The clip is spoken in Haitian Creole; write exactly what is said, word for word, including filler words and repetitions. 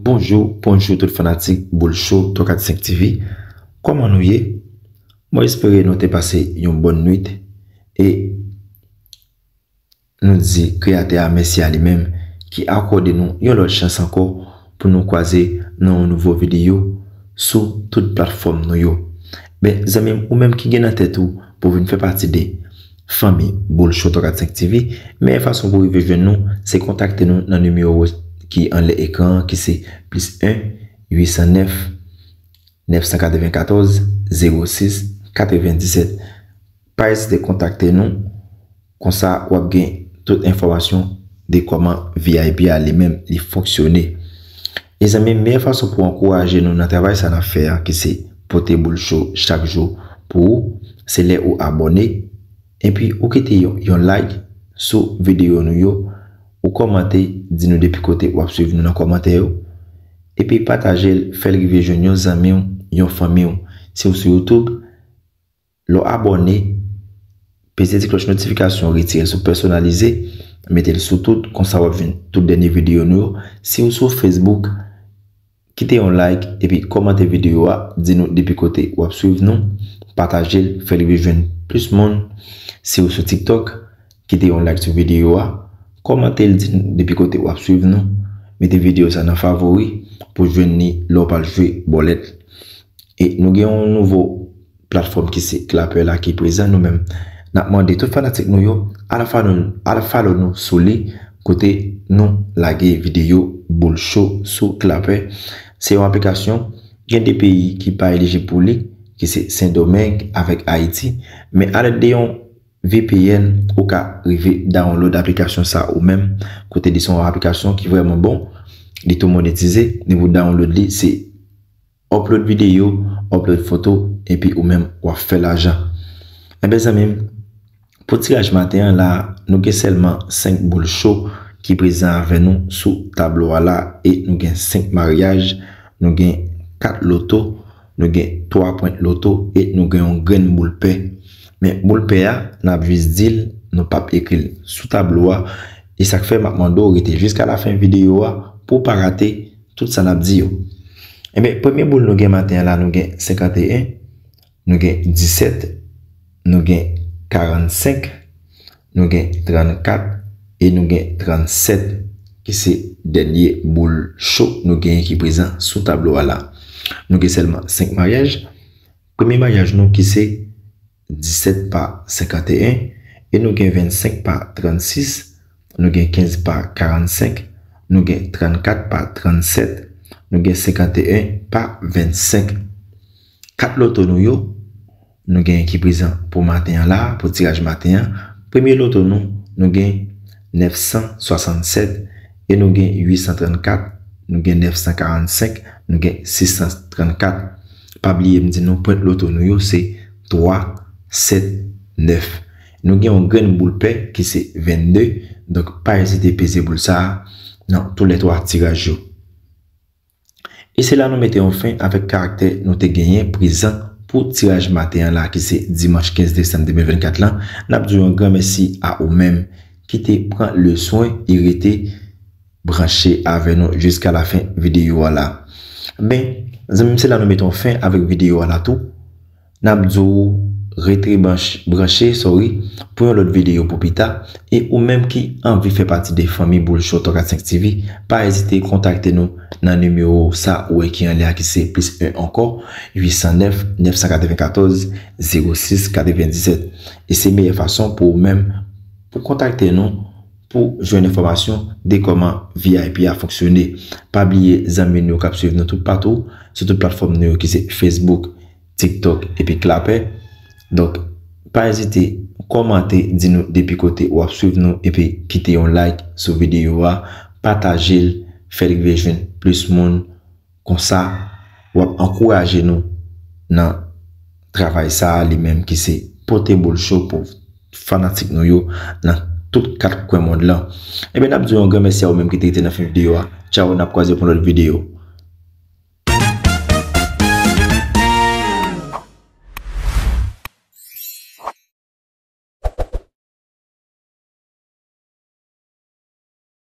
Bonjou, bonjou tout fanatik Boul Cho twa kat senk T V. Kòman nou ye? Mwen espere nou te pase yon bòn nwit e nou di Kreyatè a mèsi a li menm ki akòde nou yon lòt chans ankò pou nou kwaze nan yon nouvo videyo sou tout platfòm nou yo. Ben, zanmi m, ou menm ki gen nan tèt ou pou vin fè pati de fanmi Boul Cho twa kat senk T V, meyè fason pou rive jwenn nou, se kontakte nou nan nimewo ki anlè ekran an, ki se plis en uit san nèf nèf san katrevenkatòz zewo sis katrevendisèt. Pa ezite kontakte nou, konsa w ap gen tout enfòmasyon de kòman V I P a li menm li fonksyone. E zanmi m, meyè fason pou ankouraje nou nan travay sa n ap fè a, ki se pote Boul Cho chak jou pou ou, se lè ou abòne, epi ou kite yon, yon like sou videyo nou yo, ou kòmante, di nou depi kote w ap swiv nou nan kòmantè yo, epi pataje l, fè l rive jwenn yon zanmi w, yon fanmi w. Si w sou YouTube, lè w abòne, peze ti klòch notifikasyon, retire l sou pèsonalize, mete l sou tout, konsa w ap jwenn tout dènye videyo nou yo. Si w sou Facebook, kite yon like epi kòmante videyo a, di nou depi kote w ap swiv nou, pataje l, fè l rive jwenn plis moun. Si w sou TikTok, kite yon like sou videyo a, kòmante l, di nou depi kote w ap swiv nou, mete videyo sa nan favori pou jwenn li lè w pral jwe bòlèt. E nou gen yon nouvo platfòm ki se Clapper la ki prezan, nou menm n ap mande tout fanatik nou yo, al follow, al follow nou sou li, kote nou lage videyo Boul Cho sou Clapper. Se yon aplikasyon, gen de peyi ki pa elijib pou li, ki se Sendomeng avèk Ayiti, men alèd de yon V P N, ou ka rive download aplikasyon sa ou menm, kote li se yon aplikasyon ki vrèman bon, li tou monetize, depi w download li, se upload videyo, upload foto, epi ou menm w ap fè lajan. Enben zanmi m, pou tiraj maten an la, nou gen sèlman senk Boul Cho ki prezan avè nou sou tablo a la, e nou gen senk maryaj, nou gen kat loto, nou gen twa pwent loto, e nou gen yon grenn boul pè. Men boul pè a, n ap jis di l, nou p ap ekri l sou tablo a, e sa k fè m ap mande w rete jiska lafen videyo a pou w pa rate tout sa n ap di yo. Enben, premye boul nou gen maten an la, nou gen senkanteyen, nou gen disèt, nou gen karannsenk, nou gen trannkat e nou gen trannsèt, ki se dènye Boul Cho nou genyen ki prezan sou tablo a la. Nou gen sèlman senk maryaj. Premye maryaj nou ki se disèt pa senkanteyen, e nou gen vennsenk pa trannsis, nou gen kenz pa karannsenk, nou gen trannkat pa trannsèt, nou gen senkanteyen pa vennsenk. Kat loto nou yo, nou gen ki prezan pou maten an la, pou tiraj maten an. Premye loto nou, nou gen nèf san swasannsèt, e nou gen uit san trannkat, nou gen nèf san karannsenk, nou gen sis san trannkat. Pa bliye m di nou pwent loto nou yo se twa, sèt, nèf. Nou gen yon grenn boul pè ki se vennde, donk pa ezite peze boul sa a nan tou lè twa tiraj yo. E se la nou mete yon fen avèk karaktè nou te genyen prezan pou tiraj maten an la, ki se dimanch kenz desanm de mil vennkat lan. N ap di w yon gran mèsi a ou menm ki te pran le swen e rete branche avè nou jiska lafen videyo a la. Ben, zanmi m, se la nou mete yon fen avèk videyo a la tou. N ap di w rete branch-, branche, sorry, pou yon lòt videyo pou pita. E ou menm ki anvi fè pati de fanmi Boul Cho twa kat senk T V, pa ezite kontakte nou nan nimewo sa ou wè ki anlè a, ki se plis en ankò, uit san nèf, nèf san katrevenkatòz, zewo sis, katrevendisèt. E se meyè fason pou ou menm pou kontakte nou pou jwenn enfòmasyon de kòman V I P a fonksyone. Pa bliye zanmi nou yo k ap swiv nou toupatou, sou tout platfòm nou yo ki se Facebook, TikTok epi Clapper. Donk, pa ezite kòmante, di nou depi kote w ap swiv nou, epi kite yon like sou videyo a, pataje l, fè l rive jwenn plis moun. Konsa, w ap ankouraje nou nan travay sa a, li menm ki se pote Boul Cho pou fanatik nou yo nan tout kat kwen mond lan. Ebyen, n ap di w yon gran mèsi a ou menm ki te rete nan fen videyo a. Tchaw, n ap kwaze pou yon lòt videyo.